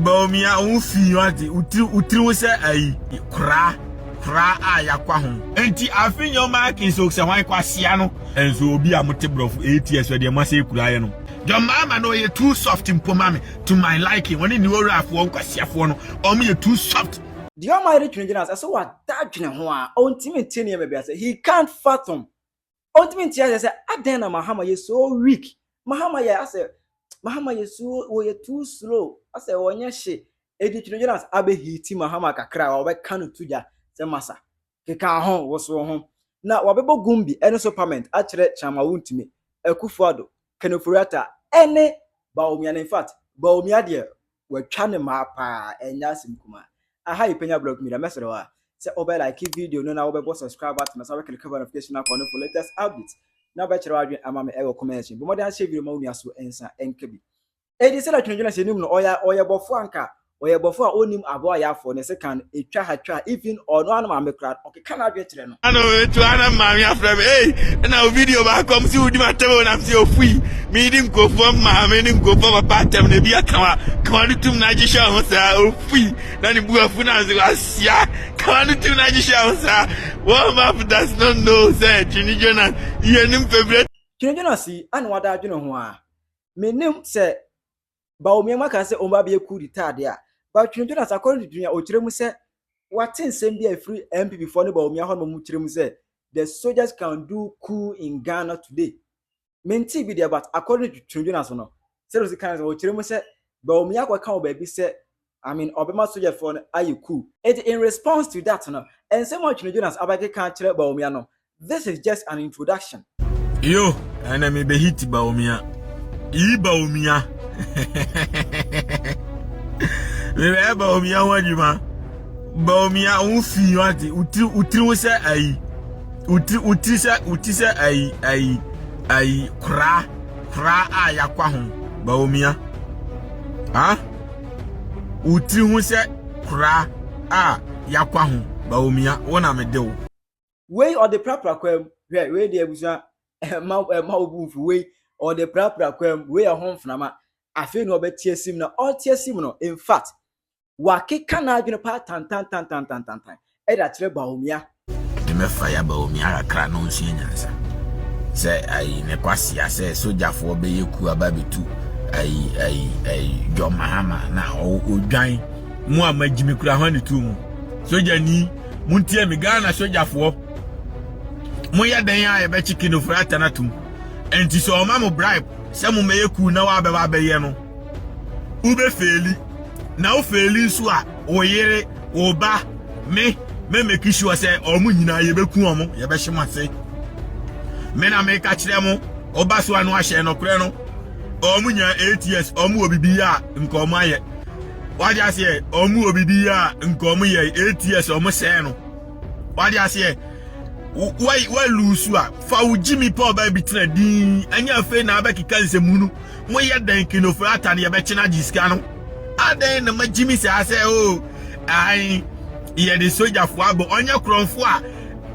Bawumia wo fi wate wotiri ho sɛ ayi koraa koraa a yakwa ho. Nti afe nyɛ ɔma akinso sɛ hwan kwasia no. Nso obi a mote borɔfo 8 years deɛ mo asɛ kura yɛ no. John Mahama no ɔyɛ too soft mpo ma me to my liking, wɔne ne owurafoɔ nkwasiafoɔ no ɔmo yɛ too soft. Deɛ ɔma yɛde Twene Jonas ɛsɛ wada adwene ho a ɔntumi nte nneɛma bi ase. He can't fathom, ɔntumi nte ase sɛ adɛn na Mahama yɛ so weak. Mahama yɛ asɛ Mahama yɛ so wɔyɛ too slow, asɛ wɔnyɛ hye. Edi Twene Jonas abɛhiti Mahama kakra a wɔbɛka no to gya sɛ masa keka ho wosoɔ ho na wɔbɛbɔ gumbi ɛne so parliament akyerɛ Chairman Wontumi, Akufo-Addo, Ken Ofori-Atta ɛne Bawumia. In fact, Bawumia deɛ, wɔatwa ne maa paa, ɛnyɛ asɛm kuma. Aha yi Penya Blog Media. Mɛsrɛ wo a sɛ wobɛ like video no na wobɛbɔ subscribe button na sɛ wobɛclick notification akɔ no for latest updates na wobɛkyerɛ w'adwene ama me ɛwɔ comment section. Bɔ mmɔden ahyɛ video ma wo nua so nsa ɛnka bi. Edi sɛ Twene Jonas anim no, ɔyɛ bɔfo anka ɔyɛ bɔfo a ɔnim aboa yɛ afɔ ne sekan etwa ha twa. Even ɔno ano maame kora ɔkeka n'adwene kyerɛ no. Ano etu ana maame afrɛ me, ei, ɛna o video baako m si wodi m'atɛm o, nam si ofui meedi nkurɔfoɔ maame ne nkurɔfoɔ papa atɛm na ebi aka wa kawa no tum na agye hyɛ ho saa ofui na ne bu afu na nso asia kawa no tum na agye hyɛ ho saa. Wɔn up does not know sɛ Twene Jonas yɛ ne mpɛbrɛ. Twene Jonas yi ana wada adwene ho a menim sɛ Bawumia mu aka sɛ ɔmo abɛyɛ coup d'etat deɛ a, but Twene Jonas, according to Twene, ɔkyerɛ mu sɛ wate nsɛm bi a ɛfiri NPP foɔ ne Bawumia hɔ nom kyerɛ mu sɛ the soldiers can do coup in Ghana today. Mente bi deɛ, but according to Twene Jonas no, sɛ ɔsi kan sɛ ɔkyerɛ mu sɛ Bawumia akɔka wɔ baabi sɛ, I mean, ɔbɛma soldiers foɔ no ayɛ coup. Eti in response to that no, nsɛm a Twene Jonas abɛkeka kyerɛ Bawumia no, this is just an introduction. Yo, ɛna mi bɛ hit Bawumia yi, Bawumia mi bɛ Bawumia ho adwuma. Bawumia wo fi wate wotiri ho sɛ ayi wotiri sɛ woti sɛ ayi koraa koraa a yakwa ho. Bawumia ha wotiri ho sɛ koraa a yakwa ho. Bawumia, wo na me de wo. Wei ɔde prapra kwan mu. Hwɛ, wei deɛ, abusua, ɛma wo bu nfu. Wei ɔde prapra kwan mu, wei ɛho mframa. Afei na ɔbɛte asim na ɔte asim no. In fact, wakeka n'adwene paa tantantantantantantan ɛde akyerɛ Bawumia. Mɛfa ya Bawumia kakra na ɔnsua nyansa sɛ ayi ne kwasia sɛ sogyafoɔ bɛyɛ ku aba bɛtu ayi John Mahama na ɔdwan mu a magyimi kura ho ne tu mu. Sogyani, montie me. Ghana sogyafoɔ, moyɛ dɛn a yɛbɛkye Ken Ofori-Atta no atom? Enti sɛ ɔma mo bribe sɛ mommɛyɛ ku na woabɛba abɛyɛ no, wobɛfail na wofail nso a, wo yere, wo ba, me make sure sɛ ɔmo nyinaa yɛbɛku ɔmo, yɛbɛhye mo ase. Me na meka kyerɛ mo, ɔba so ano ahyɛ nɔkorɛ no. Ɔmo nya 8 years, ɔmo wɔ bibi a nka ɔmo ayɛ wade aseɛ. Ɔmo wɔ bibi a nka ɔmo yɛ 8 years, ɔmo sɛɛ no wade aseɛ. Walusu a fa wo gyimi pa ɔbaa bi tena din. Ɛnyɛ afei na abɛkeka nsɛmu no. Moyɛ dɛn Ken Ofori-Atta no yɛbɛkyena agye sika no adɛn na magyimi saa sɛ o ae yɛde sogyafoɔ abɔ ɔnyɛ korɔmfo a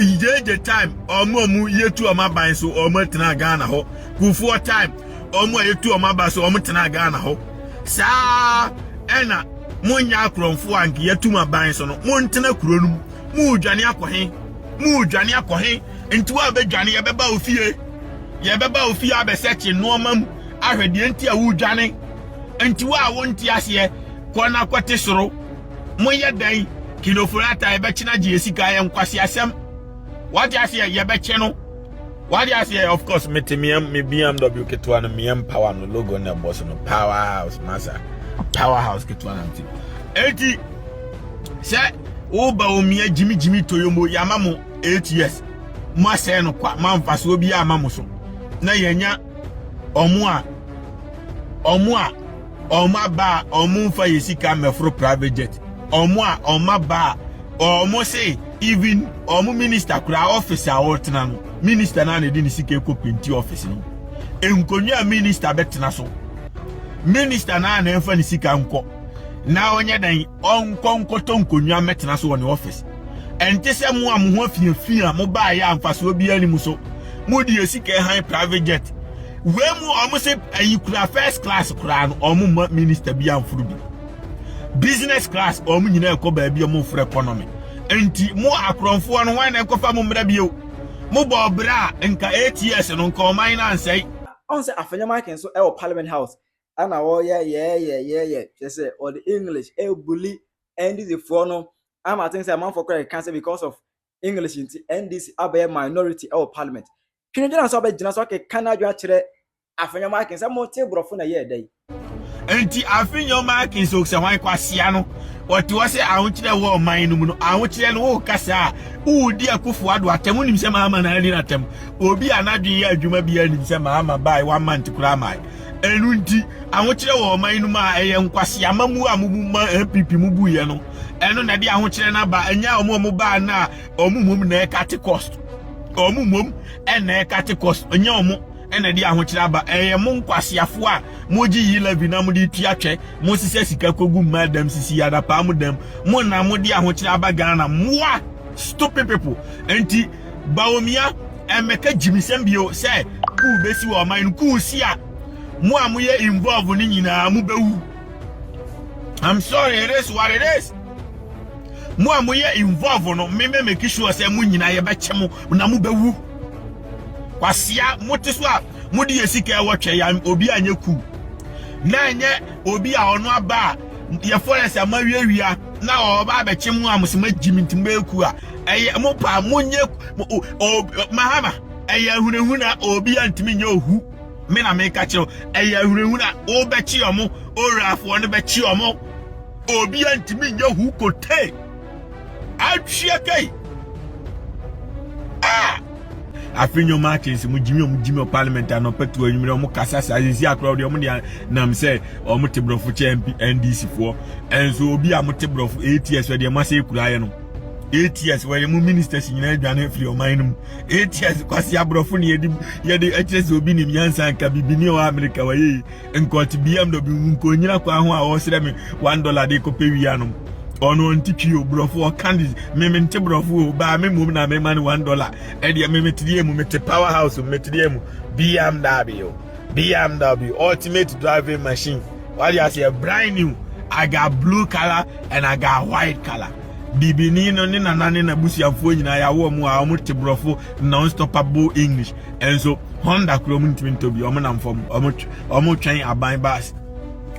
gyegye time ɔmo ɔmo yɛtu ɔmo aban so, ɔmo tena Ghana hɔ. Kufuor time, ɔmo a yɛtu ɔmo aba so, ɔmo tena Ghana hɔ saa. Ɛna monyɛ akorɔmfo a nka yɛtu mo aban so no, montena kuro no mu. Muudwane akɔ he? Muudwane akɔ he? Nti wo a bɛdwane, yɛbɛba wo fie, yɛbɛba wo fie abɛsɛkye nneɛma mu ahwɛ deɛ nti a wodwane. Nti wo a wonte aseɛ, kɔ na kɔte soro. Moyɛ dɛn Ken Ofori-Atta yɛbɛkyena gye sika? Yɛ nkwasi asɛm, wate aseɛ? Yɛbɛkyɛ no, wate aseɛ? Of course, mete me BMW ketewa no, me power no logo na ɛbɔ so no, power house masa, power house ketewa na mte. Eti sɛ woba omia gyimigyimi toyomo, yɛama mo 8 years, mo asɛe no kwa, ma mfasoɔ bi ama mo so na yɛnya ɔmo a ɔmo aba a ɔmo mfa yɛ sika mmɛforo private jet. Ɔmo a ɔmo aba a ɔmo se even ɔmo minister koraa, office a ɔretena no, minister naa na ɛde ne sika ekɔ paint office no. Nkonnwa a minister bɛtena so, minister naa na ɛmfa ne sika nkɔ na ɔnyɛ dan ɔnkɔ nkɔtɔ nkonnwa mmɛtena so wɔ ne office. Ɛnte sɛ mo a mo ho afiafi a mo baayɛ a mfasoɔ biara ni mu so, mo de yɛ sika han private jet. Wei mu ɔmo sɛ ayi kura first class koraa no, ɔmo ma minister bi amforo bi. Business class wɔn nyinaa ɛkɔ baabi a wɔn fura economy. Nti mo akorɔmfoɔ no wɔn na ɛkɔfa mo mmra bio. Mo bɔ ɔbrɛ a nka 8 years no nka ɔman no ansɛe. Ɔn sɛ Afenyo Markin nso ɛwɔ Parliament House ɛna wɔyɛ yɛɛyɛ yɛɛyɛ, kyerɛ sɛ ɔde English ɛbully NDC foɔ no ama aten sɛ amanfoɔ koraa keka sɛ because of English nti NDC abɛyɛ minority ɛwɔ Parliament. Twene gyina so abɛgyina so akeka n'adwene akyerɛ Afenyo Markin sɛ mo te borɔfo na ɛyɛ ɛdɛ yi. Nti Afenyo Markin sɛ sɛ hwan kwasia no wɔte hɔ sɛ ahokyerɛ wɔ ɔman no mu no, ahokyerɛ no wokasa a wowodi Akufo Ado atɛm. Wonim sɛ Mahama na ani natɛm. Obi a n'adwene yɛ adwuma bi anim sɛ Mahama bae 1 month koraa mae. Ɛno nti ahokyerɛ wɔ ɔman no mu a ɛyɛ nkwasiama mu a mubu ma NPP mu buyɛ no, ɛno na ɛde ahokyerɛ no aba. Ɛnyɛ ɔmo a ɔmo baa no a ɔmo mmom na ɛcut cost, ɔmo mmom ɛna ɛcut cost. Ɛnyɛ ɔmo ɛna ɛde ahokyerɛ aba, ɛyɛ mo nkwasiafoɔ a mogye yi levy na mode tua twɛ, mo sisɛ sika kogu mmaa dam sisi adapaa mo dam, mo na mode ahokyerɛ aba Ghana. Mmoa stupid people. Nti Bawumia ɛmɛka gyimisɛm bio sɛ coup bɛsi wɔ ɔman no. Coup si a, mo a moyɛ involve no nyinaa mobɛwu. I'm sorry, it is what it is. Mo a moyɛ involve no, me me make sure sɛ mo nyinaa yɛbɛkyɛ mo na mobɛwu. Kwasia mote so a mode yɛ sika ɛwɔ twɛ ya. Obi anyɛ coup na ɛnyɛ obi a ɔno aba a yɛ forest a mawiawia na ɔba abɛkye mu a mo sɛ magyi mi nti mobɛyɛ coup a ɛyɛ mo pa monyɛ Mahama. Ɛyɛ ahunahuna, obi a ntumi nyɛ ohu. Me na meka kyerɛw, ɛyɛ ahunahuna. Wobɛkye ɔmo, owurafoɔ no bɛkye ɔmo. Obi a ntumi nyɛ hu kote atwea kai ah. Afei nnwoma akyɛn sɛ mo gyimi, ɔmo gyimi wɔ Parliament anɔpɛ to anwummerɛ. Ɔmo kasa saa sisi akora deɛ ɔmo de nam sɛ ɔmo te borɔfo kyɛ MP NDC foɔ. Ɛnso obi a mo te borɔfo 8 years wɔ deɛ mo asɛ ekura yɛ no 8 years wɔyɛ mo ministers nyinaa adwane afiri ɔman no mu 8 years. Kwasi aborɔfo ne yɛde ɛkyerɛ sɛ obi nim nyansa. Nka bibini wɔ America wɔyɛ nkɔte BMW mu nkonyina kwan ho a ɔresrɛ me $1 de kɔpɛ wia nom. Ɔno ɔnte twi o, borɔfo ɔka de meme nte borɔfo o baa me mmom na mema no $1. Ɛdeɛ meme te deɛ mu mete power house mu mete deɛ mu BMW, BMW ultimate driving machine. Wade aseɛ, brand new. I got blue color and I got white color. Bibini no ne nana ne n'abusuafoɔ nyinaa yɛawo mu a wɔn te borɔfo non-stoppable English. Ɛnso Honda kuro mu ntumi ntɔ bi. Wɔn nam fam, wɔn twɛn aban bus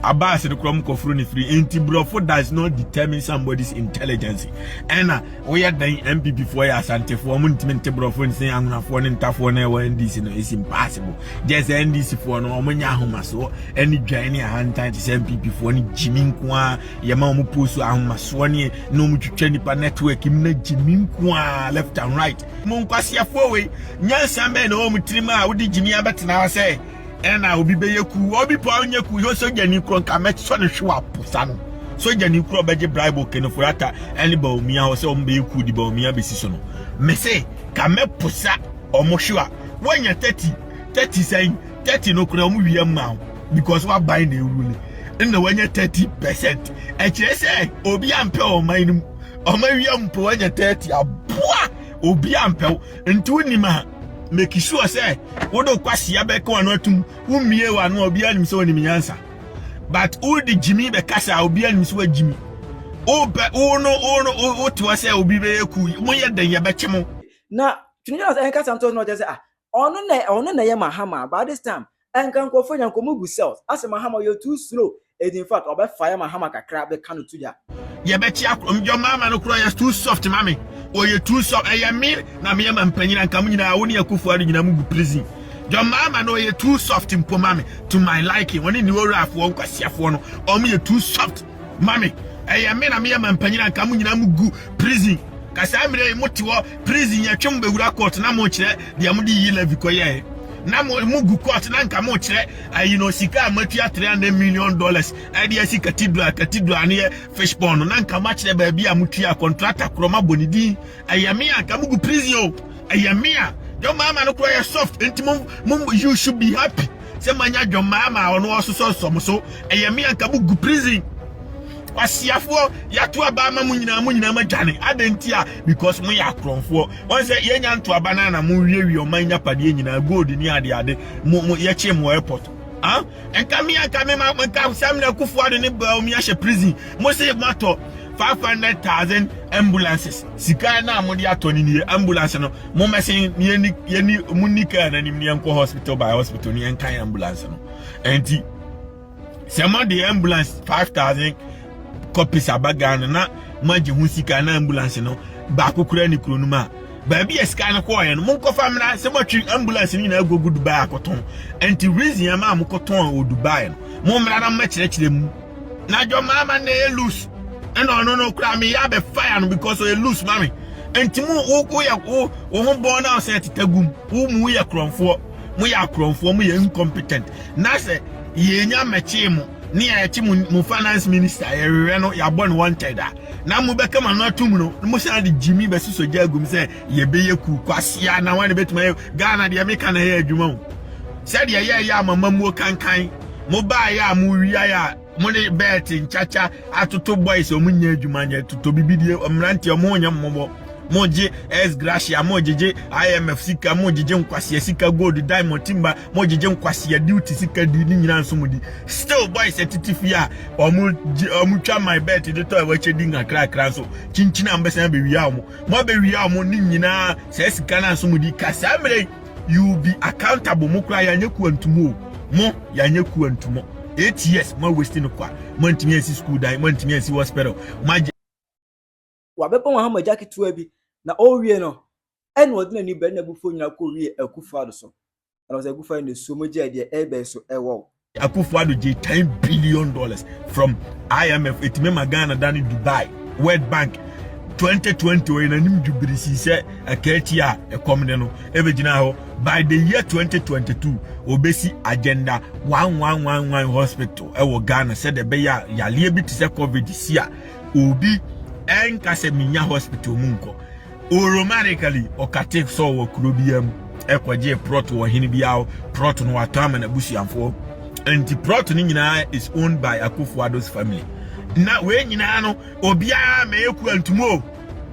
abaase no kura mu kɔforo ne firi. Nti borɔfo does not determine somebody's intelligence. Ɛna woyɛ dan NPP foɔ yɛ Asantefoɔ, wɔn ntumi nte borɔfo nsen Anwonafoɔ ne Ntafoɔ na ɛwɔ NDC no. It's impossible. Gye sɛ NDC foɔ no wɔn nyɛ ahomasoɔ ɛne dwan ne ahantan te sɛ NPP foɔ ne gyimi nko ara. Yɛma wɔn post ahomasoɔ ne na wɔn twitwa nipa network mu na gyimi nko ara left and right. Mo nkwasiafoɔ wei, nyansa bɛn na wɔn tirim a wode gyimi abɛtena hɔ sɛ ɛna obi bɛyɛ coup? Obi pa ɔnyɛ coup yɛ sogyani korɔ nka mɛsɔ ne hwe wɔ aposa no. Sogyani korɔ bɛgye bribe Ken Ofori-Atta ɛne Bawumia hɔ sɛ wɔn bɛyɛ coup de Bawumia bɛsi so no, mese ka mɛposa ɔmo hwe a wɔnya 30 30 sɛn 30 no korɔ ɔmo wia mu because waban na ewuli ɛna wɔanya 30%. Ɛkyerɛ sɛ obi ampɛ ɔman no mu, ɔman wia mpo wɔanya 30 aboa obi ampɛw. Nti wonim a, make sure sɛ wode kwasia bɛka wano atum, wommie wano a obiara nim sɛ wonim nyansa, but wode gyimi bɛkasa a obiara nim sɛ woagyimi. Wopɛ wo no wo no wote hɔ sɛ obi bɛyɛ coup, moyɛ dɛn yɛbɛkye mo. Na Twene Jonas ɛnkasa nto no, ɔkyerɛ sɛ ah, ɔno na ɛyɛ Mahama. By this time ɛnka nkurɔfoɔ nya nkɔmɔ gu cells asɛ Mahama ɔyɛ too slow. Edi in fact ɔbɛfa yɛ Mahama kakra bɛka no to gya. Yɛbɛkye akorɔ John Mahama no korɔ yɛ too soft ma me, ɔyɛ too soft. Ɛyɛ me na meyɛ ma mpanyin anka mo nyinaa wo ne Akufo Ado nyinaa mu gu prison. John Mahama no ɔyɛ too soft mpo ma me, to my liking. Wɔne ne owurafoɔ nkwasiafoɔ no, ɔmo yɛ too soft ma me. Ɛyɛ me na meyɛ ma mpanyin anka mo nyinaa mu gu prison. Kasa mmerɛ yi mote hɔ prison, yɛtwe mo bɛwura court na mo kyerɛ deɛ mode yi levy kɔyɛɛ na mo gu court na nka mo kyerɛ ayi no sika a moatua $300 million ɛde asi cathedral. Cathedral no yɛ fish pond no na nka moakyerɛ baabi a motua contractor korɔ mabɔ ne din. Ɛyɛ me a nka mogu prison o. Ɛyɛ me a, John Mahama no korɔ yɛ soft. Nti mo you should be happy sɛ moanya John Mahama a ɔno ɔsosɔsɔ mo so. Ɛyɛ me a nka mogu prison. Kwasiafoɔ, yɛato aba ama mo nyinaa, mo nyinaa madwane. Adɛn nti a? Because moyɛ akorɔmfoɔ. Wɔn sɛ yɛnya nto aba no na mo wiewie ɔman nyapadeɛ nyinaa, gold ne ade ade. Mo yɛkye mo airport. Ah, nka me anka me ma nka Samuel Akufo-Addo ne Bawumia ahyɛ prison. Mo se moatɔ 500,000 ambulances. Sika na mo de atɔ ne nie ambulance no. Mo mɛsen ne yɛni yɛni mo ni kaa n'anim ne yɛnkɔ hospital by hospital ne yɛnkan ambulance no. Enti sɛ mo de ambulance 5,000 copies aba Ghana na mo agye ho sika na ambulance no baako kura ne kuro no mu a, baabi a sika no kɔɔyɛ no, monkɔfa mmra sɛ moatwi ambulance no nyinaa agugu Dubai akɔtɔn. Nti reason ama a mokɔtɔn wɔ Dubai no, mommra na mmɛkyerɛkyerɛ mu. Na John Mahama na ɛyɛ loose, ɛna ɔno no koraa meyɛ abɛfire no because ɔyɛ loose ma me. Nti mo wo woyɛ wo wo ho bɔn na ɔsɛ teta gum wo mu woyɛ korɔmfoɔ, moyɛ akorɔmfoɔ, moyɛ incompetent. Na sɛ yɛnya mmɛkyee mo ne yɛakye mo mo finance minister, yɛhwehwɛ no, yɛabɔ no wanted a, na mobɛka ma no atom no, mo san de gyimi bɛsosɔ gya agum sɛ yɛbɛyɛ ku kwasia na wane bɛtumi ayɛ Ghana deɛ meka na ɛyɛ adwuma o. Sɛdeɛ yɛyɛ amamamuo kankan mo baayɛ a mowiaeɛ a, mo ne bɛɛte nkyakya atoto boys a ɔmo nyɛ adwuma nyɛ toto bibidie mmeranteɛ, ɔmo nyɛ mmɔbɔ. Mo gye ex gratia, mo gyegye IMF sika, mo gyegye nkwasia sika, gold, diamond, timber, mo gyegye nkwasia duty sika di ne nyinaa nso mo di. Still boys ɛtete fie a ɔmo gye ɔmo twa my bet de tɔ ɛwɔ di nkakrakra nso kyinkyin a mbɛsɛn abɛwia ɔmo, mo abɛwia ɔmo ne nyinaa. Saa sika no nso mo di ka saa mmerɛ, you will be accountable. Mo kora yɛanyɛ kuwa ntumu o, mo yɛanyɛ kuwa ntumu. 8 years mo waste no kwa. Mo ntumi ansi school dan, mo ntumi ansi hospital, mo agye. Wabɛbɔ Mahama gya ketewa bi na ɔrewie no, ɛna ɔde n'ani bɛrɛ n'abufuo nyinaa kɔ wie Akufo-Addo so, ɛna ɔsɛ Akufo-Addo na esuo mo gya deɛ ɛbɛn so ɛwɔ wo. Akufo-Addo gye $10 billion from IMF, etimi ma Ghana dane Dubai. World Bank 2020 ɔyɛ n'anim dwubirisi sɛ ɛka a ɛkɔm ne no ɛbɛgyina hɔ. By the year 2022 obesi Agenda 1111 hospital ɛwɔ Ghana sɛdeɛ ɛbɛyɛ a yaleɛ bi te sɛ COVID si a, obi ɛnka sɛ minya hospital mu nkɔ. Automatically ɔkate sɛ ɔwɔ kuro biara mu ɛkɔgye plot wɔ hene biara. Plot no watɔ ama n'abusuafoɔ, nti plot no nyinaa is owned by Akufo-Addo's family. Na wei nyinaa no, obiara ma eku ntumu o,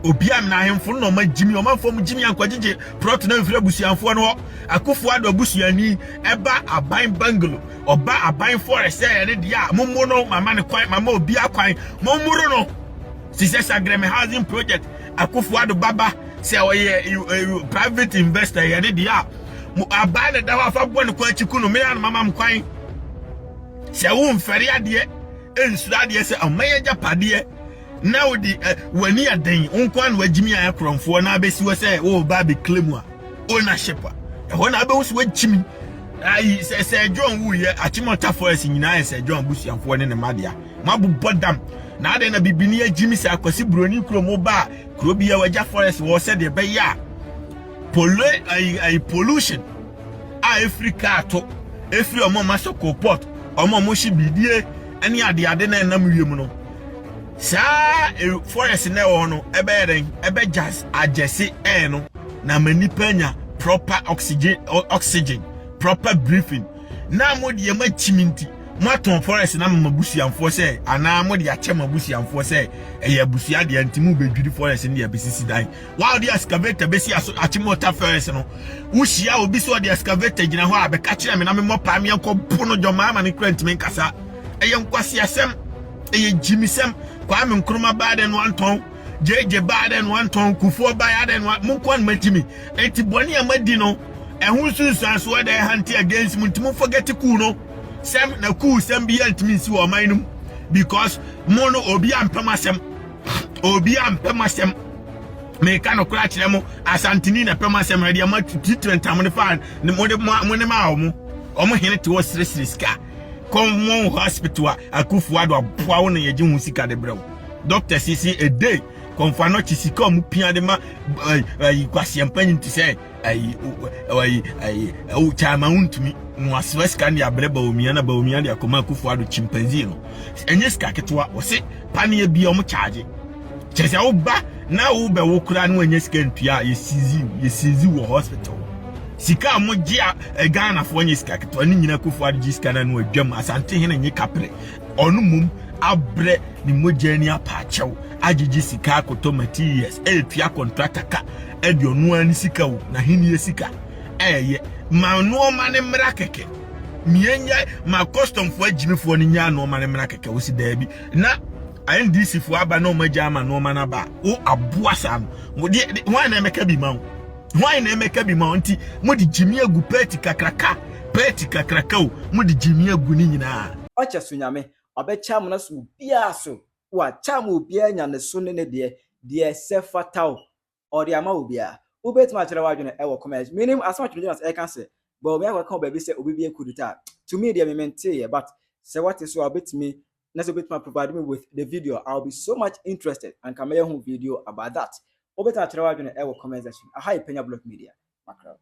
obiara na ahemfo no na ɔma gyimi ɔmanfoɔ mu gyimi ankɔgyegye plot no mfiri abusuafoɔ no hɔ. Akufo-Addo abusuani ɛba aban bungalow, ɔba aban forest sɛ ɛne deɛ a mommo no, mama ne kwan, mama obi akwan mommoro no sisɛ Saglemi housing project. Akufo-Addo baba sɛ ɔyɛ private investor, yɛ ne deɛ a aban ne da hɔ afa bɔ ne kwan akyi ku no mmea no mama m kwan sɛ womfɛre adeɛ nsuro adeɛ sɛ ɔman agyapadeɛ na wode w'ani aden wo nko na wagyimi ayɛ korɔmfoɔ na abɛsi hɔ sɛ wɔreba abɛclaim a ownership a ɛhɔ na abɛhu sɛ wagyimi ayi sɛ John wuyɛ Achimota Forest nyinaa yɛ sɛ John abusuafoɔ ne ne mma dea. Moabobɔ dam na adɛn na bibini agyimi sɛ akwasi buroni kurom ba a kuro bi a wagya forest wɔ sɛdeɛ ɛbɛyɛ a polo ayi ayi pollution a efiri kaa to efiri ɔmo a ɔmo asɔ coal pot, ɔmo a ɔmo hye bidie ɛne adeade na ɛnam wiem no, saa forest na ɛwɔ hɔ no ɛbɛyɛ dɛn ɛbɛgya agyɛse ɛɛ no na ma nipa nya proper oxygen, proper breathing. Na mo deɛ mo akyimi nti mo atɔn forest na mo abusuafoɔ sɛ anaa mo de akyɛ mo abusuafoɔ sɛ ɛyɛ abusua deɛ, nti mo bɛdwiri forest no deɛ bɛsisi dan. Wa ɔde excavator bɛsi aso Achimota Forest no, wohyia obi sɛ ɔde excavator gyina hɔ a, bɛka kyerɛ me na memmɔ paa meɛnkɔ po no dwɔmaa ma ne kura ntumi nkasa. Ɛyɛ nkwasiasɛm, ɛyɛ gyimisɛm. Kwame Nkrumah baa dɛ no antɔn, JJ baa dɛ no antɔn, Kufuor baa dɛ no mo nko anoma gyimi. Enti bɔne a madi no ɛho nsunsuansoɔ dɛ ɛhante against mu, nti mo forget coup no sɛm na coup sɛm bi yɛ ntumi nsi wɔ ɔman no mu because mo no obi ampɛm asɛm, obi ampɛm asɛm. Meka no kora kyerɛ mo, Asanteni na pɛm asɛm na deɛ mo treatment a mo de fa ne mo de mo ne ma ɔmo ɔmo hene te hɔ seresere sika kɔn hospital a Akufo Addo aboa wo na yɛgye ho sika de brɛ wo. Doctor sisi a day kɔnfa no kyi sika ɔmo pia de ma ɛyi kwasiampanyin te sɛ ɛyi ɛyi ɛyi ɛwɔ kyama ntumi na wasoa sika de abrɛ Bawumia na Bawumia de akɔma Akufo Addo chimpanzee no. Ɛnyɛ sika ketewa, wɔse paneɛ bi a ɔmo kyaagye kyerɛ sɛ woba na wobɛwo koraa na wanya sika ntua a yɛsizi wɔ hospital. Sika a mogye a Ghanafoɔ nyɛ sika ketewa ne nyina. Akufo Addo gye sika no no adwam. Asantehene nye kaprɛ, ɔno mmom abrɛ ne mogya ani apaakyɛw agyegye sika akɔtɔ materials, ɛɛtua contractor ka, ɛde ɔno ara ne sika o n'ahenni sika ɛɛyɛ ma nneɛma ne mmra kɛkɛ. Mienya ma custom foɔ agyimifoɔ no nyaa nneɛma no mmra kɛkɛ. Wosi daabi na NDC foɔ aba na ɔmo agya ama nneɛma no aba. Wo aboa saa no deɛ, hwan na ɛmɛka bi ma wo? Hwan na ɛmɛka bi ma wo? Nti mo de gyimi agu party kakraka, party kakraka o, mo de gyimi agu ne nyinaa. Ɔkyɛ so Nyame ɔbɛkyɛ amena so obiara so, wakyɛ ama obiara nya ne so ne ne deɛ deɛ sɛ fata o, ɔde ama obiara. Wobɛtumi akyerɛ w'adwene ɛwɔ comment. Menim asɛm a Twene Jonas ɛka sɛ Bawumia akɔka wɔ baabi sɛ obi bi coup d'etat. To me deɛ, mementeeɛ, but sɛ wate so a, wobɛtumi na sɛ wobɛtumi provide me with the video, I'll be so much interested. Anka mɛyɛ ho video about that. Wobɛtumi akyerɛ w'adwene ɛwɔ comment section. Aha yɛ Penya Block Media. Makra.